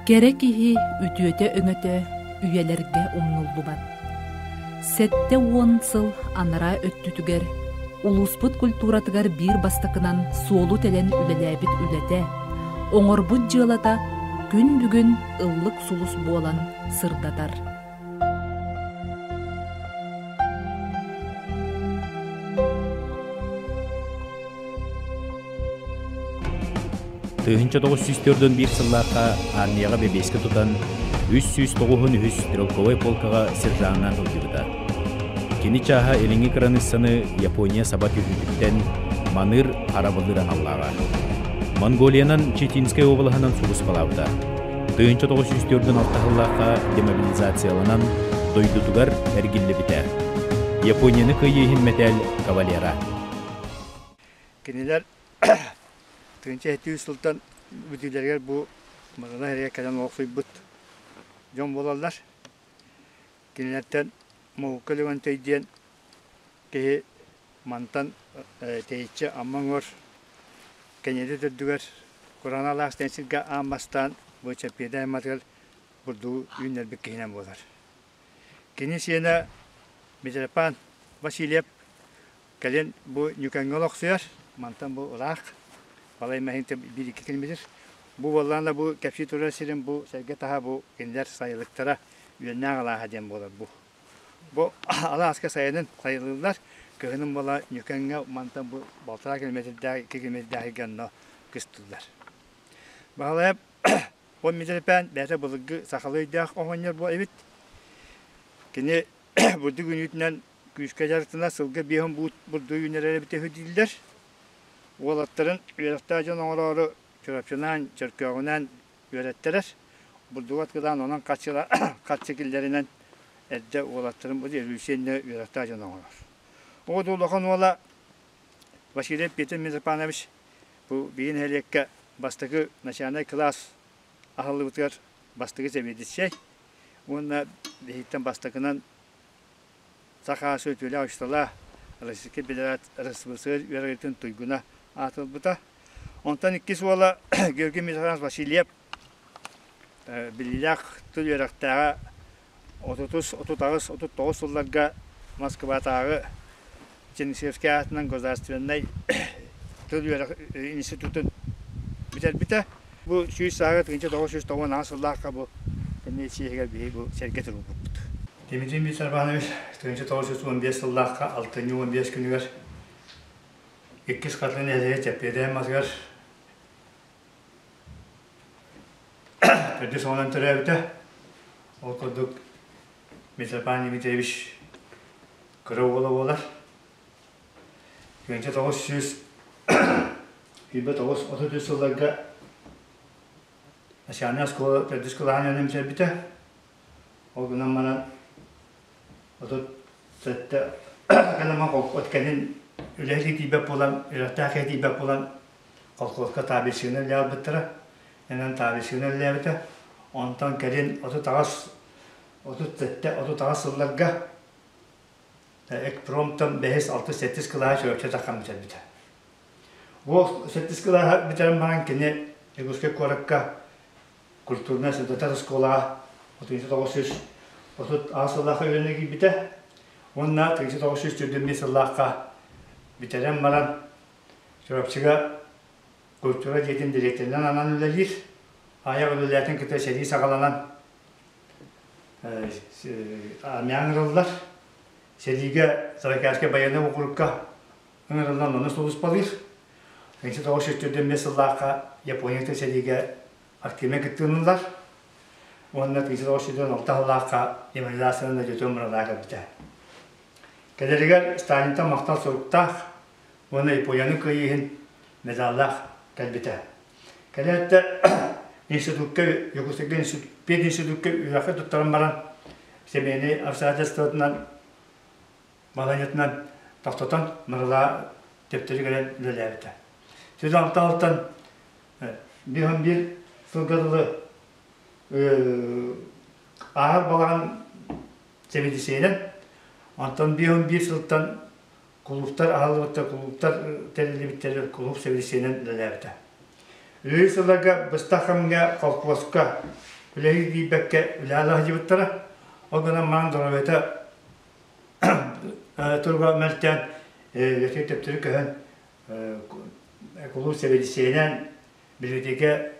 Кэрэ киһи үтүөтэ-өҥөтө үйэлэргэ умнуллубат. 70 сыл анараа өттүтүгэр улууспут культуратыгар биир бастакынан суолу тэлэн үлэлээбит үлэтэ, оҥорбут дьыалата күн бүгүн ыллык сулус буолан сырдатар. 1941 сыллаахха армияҕа бэбиэскэ тутан, 393 стрелковай полкаҕа сержанынан сылдьыбыта. Кини чааһа илиҥҥи кыраныыссаны Япония саба түһүүтүттэн маныыр харабыллыыр аналлааҕа. Монголиянан Читинскэй уобалаһынан сулууспалаабыта. 1946 сыллаахха демобилизацияланан дойдутугар эргиллибитэ. Японияны кыайыы иһин мэтээл кавалера. Кинилэр 1700 сылтан бүтүүлэригэр бу Мырыла сиригэр кэлэн олохсуйбут дьон буолаллар. Кинилэртэн Моһукка Лөгөнтөй диэн киһи мантан тэйиччи Амма оҥор Кэнэди төрдүгэр Кураналаах диэн сиргэ аан бастаан бу Чэппиэдэ айматыгар бурдугу үүннэрбит киһинэн буолар. Кини сиэнэ Митрофан Васильев Кэлин бу Ньүкэҥҥэ олохсуйар, мантан бу ыраах, балай мэһин биир-икки километр. Бу буоллаҕына бу кэпсии турар сирим бу сэргэ таһа бу кинилэр сайылыктара Үөннээх алааһа диэн буолар бу. Бу алааска сайынын сайылыыллар, кыһынын буола Ньүкэҥҥэ мантан бу балтараа километрдээх, икки километрдээх онно кыстыыллар. Баһылайап он Митрэпээн бэйэтэ былыргы сахалыы өйдөөх оҕонньор буо эбит. Кини бурдук үүнүүтүнэн Күүскэ дьарыктана сылга биэһин буут бурдугу үүнэрэр эбитэ үһү дииллэр. Уолаттарын үөрэхтээх дьон оҥороору Чурапчынаан, Чөркөөҕүнээн үөрэттэрэр. Бурдугу аткыдаан онон харчы киллэринэн эрдэ уолаттарын бу революция үөрэхтээх дьон оҥорор. Оҕо улахан уола Василий Петр Митрофанович бу биир нэһилиэккэ бастакы начальнай кылаас аһыллыбытыгар бастакы сэбиэдиссэй уонна биһиттэн бастакынан Саха үтүөлээх учуутала, Российскай Федерация РСФСР үөрэҕириитин туйгуна аатырбыта. Онтон иккис уола Георгий Митрофанович Васильев биллиилээх тыл үөрэхтээҕэ отутус, 38, 39 сылларга Москватааҕы Чернышевский аатынан государственнай тыл үөрэх институтун бүтэрбитэ. Бу 100 сааҕа 1998 сыллаахха бу кэнники сиэһигэр биһиги бу сэргэ турбуппут. Дмитрий Митрофанович 1915 сыллаахха алтынньы 15 күнүгэр иккис хатын нэһилиэгэ Чэппиэдээн масыгар төрдүс оҕонон төрөөбүтэ. Ол курдук Митрофан Дмитриевич кыра уола буолар. 1939 сылларга начальнай оскуола төрдүс кылааһын үөрэнэн бүтэрбитэ. Ол гынан баран 37 гынан от кэлин үлэһит тиийбэт буолан, үөрэхтээх киһи тиийбэт буолан колхозка табельщигынан үлэ албыттара. Энэн табельщигынан үлэлээбитэ. Онтон кэлин 38 37 38 сылларга Экпромтан бэһис, алтыс, сэттис кылааһы Чурапчы таххан бүтэрбитэ. Ол сэттис кылааһы бүтэрэн баран кини Якутскай куоракка культурнай сырдатар оскуолаҕа 1938 сыллаахха үөрэнэ киирбитэ уонна 1945 сыллаахха бүтэрэн баран Чурапчыга культура дьиэтин дириэктэринэн анан үлэлиир. Аайах үлэлээтин кытта сэрии саҕаланан армияҕа ыҥырыллар. Сэриигэ Забайкальскай байыаннай уокурукка ыҥырыллан онно сулууспалыыр. 1945 сыллаахха Япония сэриигэ активнай кыттыыны ылар. Уонна 1946 сыллаахха демобилизациянан дойдутун мыралаа кэлбитэ. Кэлэригэр Сталинтан махтал суруктаах уонна Японияны кыайыы иһин медаллаах кэлбитэ. Кэлээт да институкка, Якутскайга пединститукка үөрэххэ туттаран баран, семейнэй обстоятельствотынан, балаһыанньатынан тохтотон Мырылаа төптөрү кэлэн үлэлээбитэ. Сүз алтан 5-11 сылга дылы ааһар балаҕан сэбиэдиссэйинэн, онтон 5-11 сылтан Кулууптар аһыллыбыттар, кулууптар тэриллибиттэригэр кулууп сэбиэдиссэйинэн үлэлээбитэ. Үлэлиир сылларга быстах кэмҥэ холкуоска Үлэһит тиийбэккэ үлэҕэ сылдьыбыттара. Ол гынан баран доруобуйата туруга мөлтөөн, үлэтигэр төптөрү көһөн кулууп сэбиэдиссэйинэн, библиотека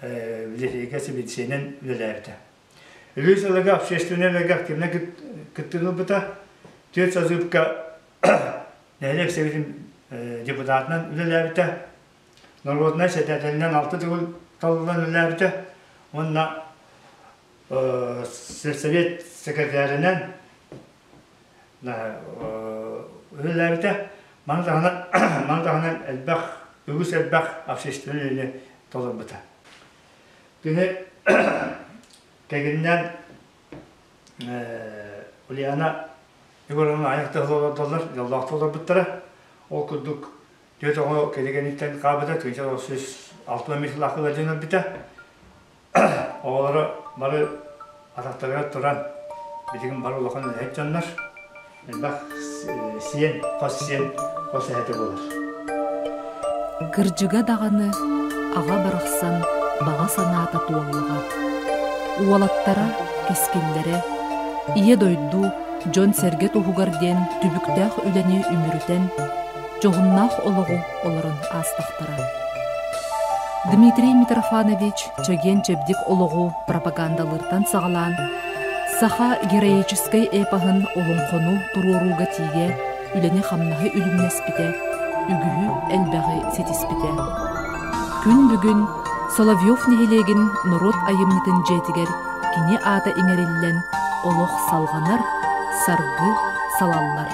библиотека сэбиэдиссэйинэн үлэлээбитэ. Үһүс сылыга общественнай үлэгэ активнай кыттыыны ылбыта. Түөрт созывка нэһилиэк сэбиэтин депутатынан үлэлээбитэ. Норуодунай сэтээтэлинэн алта төгүл талыллан үлэлээбитэ уонна сельсовет секретарынан үлэлээбитэ. Маны таһынан, маны таһынан элбэх, үгүс элбэх общественнай үлэни толорбута. Кини кэгиннэн Ульяна Егоровна айах тыһыллар, дьоллоохтук олорбуттара. Ол курдук Түөрт оҕо кэлигэниттэн хаалбыта, 1965 сыллаахха ыалдьан өлбүтэ. Оҕолоро бары атахтарыгар туран, билигин бары улахан үлэһит дьоннор. Элбэх сиэн, хос сиэн, хос эһэтэ буолар. Кырдьыга даҕаны аҕа барахсан баҕа санаата туоллаҕа. Уолаттара, кэскиллэрэ, Ийэ дойду, дьон-сэргэ туһугар диэн түбүктээх үлэни үмүрүтэн, дьоһуннаах олоҕу олорон аастахтара. Дмитрий Митрофанович чэгиэн-чэбдик олоҕу пропагандалыыртан саҕалаан, саха героическай эпоһын олоҥхону туруорууга тиийэ үлэни-хамнаһы үлүмнэспитэ, үгүһү элбэҕи ситиспитэ. Күн бүгүн Соловьев нэһилиэгин норуот айымньытын дьиэтигэр кини аата иҥэриллэн олох салҕанар, саргы салаллар.